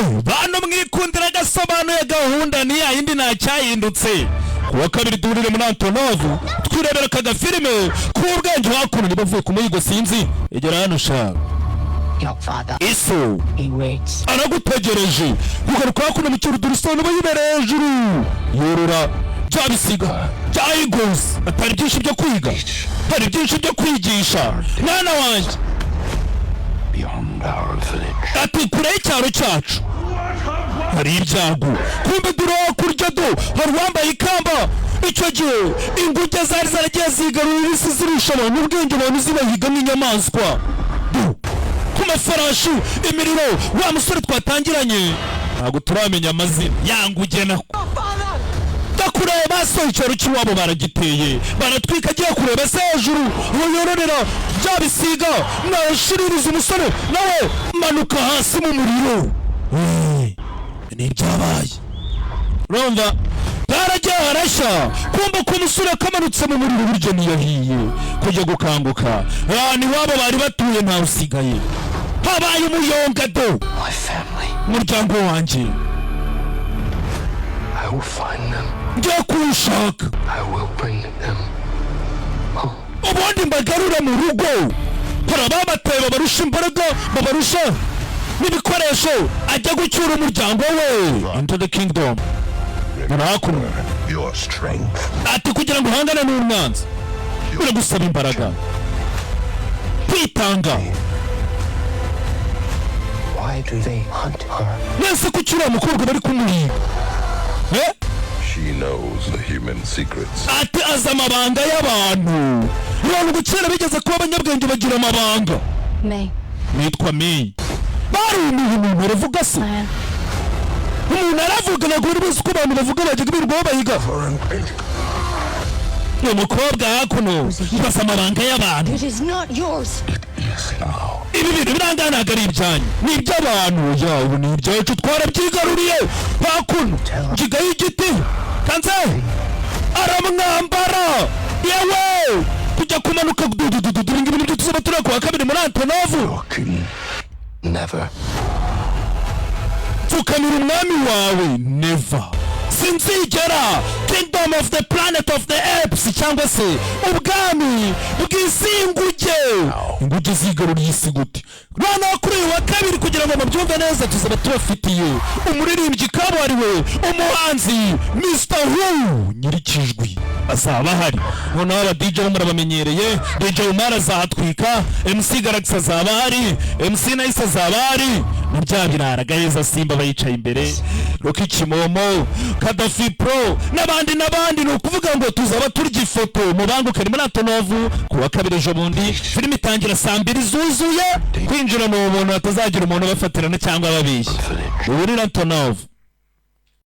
Bantu mwikundira agasobanuye, gahunda ni ya yindi, ntacyahindutse. Ku wa kabiri duhurire muri Antonov, twirebera aka gafilime k'ubwenge. Hakuno niba avuye ku muhigo, sinzi. Egera hano ushaka. Your father, Iso he waits. aragutegereje. Kugaruka hakuno mu cyaro, dore isano yibereye hejuru, yorora bya bisiga bya eagles. Atari byinshi byo kwiga, hari byinshi byo kwigisha, mwana wanjye. Beyond our village. Ati kure y'icyaro cyacu hari ibyago. Kumbe dore hakurya do hari uwambaye ikamba. Icyo gihe inguge zari zaragiye zigarurira isi, zirusha abantu ubwenge, abantu zibahiga nk'inyamaswa. Do ku mafarashi, imiriro. Wa musore twatangiranye ntabwo turamenya amazina ya nguge nako ndakureba. So icyaro cy'iwabo baragiteye, baratwika. Agiye kureba se hejuru aho yororera bya bisiga, mwashiririza umusore nawe manuka hasi mu muriro. Ni ibyabaye, urumva byaragiye harashya. Kumva ko umusore kamanutse mu muriro, burya ntiyahiye. Kujya gukanguka, ahantu iwabo bari batuye ntawe usigaye, habaye umuyonga do. My family. Umuryango wanjye. I will find them. Ngiye kuwushaka. I will bring them home. Ubundi mbagarure mu rugo. Hari ababateye babarusha imbaraga, babarusha n'ibikoresho. Ajya gucyura umuryango we into the kingdom. Hakuno. Your strength. Ati kugira ngo uhangane n'umwanzi biragusaba imbaraga, kwitanga. Why do they hunt her? Mwese kuki uriya mukobwa bari kumuhiga? Eh? She knows the human secrets. Ati azi amabanga y'abantu. Abantu ngo kera bigeze kuba abanyabwenge, bagira amabanga. May. Nitwa May. Barumiye. Umuntu aravuga se? Plan. Umuntu aravuga. Ntabwo bari bazi ko abantu bavuga, bajyaga birirwa babahiga. Ni umukobwa hakuno baza amabanga y'abantu. It is not yours. Ibi bintu biranga ntabwo ari ibyanyu, ni iby'abantu. Ya, ubu ni ibyacu, twarabyigaruriye. Hakuno ngiga y'igiti kanze aramwambara. Yewe, kujya kumanuka dudududu. Ibi ngibi nibyo tuzaba turi ku wa kabiri muri Antonov. Your king. Never. Pfukamira umwami wawe? Never, sinzigera. Kingdom of the Planet of the Apes, cyangwa se ubwami bw'isi y'inguge. Inguge zigaruriye isi gute? Noneho kuri uyu wa kabiri, kugira ngo mubyumve neza, tuzaba tubafitiye umuririmbyi kabuhariwe, umuhanzi Mr Hu nyirikijwi azaba ahari. Noneho aba DJ bo murabamenyereye. DJ Umar azahatwika, MC Galaxy azaba ahari, MC Nice azaba ahari, na bya birara Gaheza Simba bayicaye imbere, Rocky Kimomo, Kadafi Pro n'abandi n'abandi. Ni ukuvuga ngo tuzaba turya ifoto. Mubanguke, ni muri Antonov ku wa kabiri ejo bundi. Filime itangira saa 2 zuzuye. Kwinjira ni ubuntu, hatazagira umuntu ubafatirana cyangwa ababeshya. Ubu ni Antonov.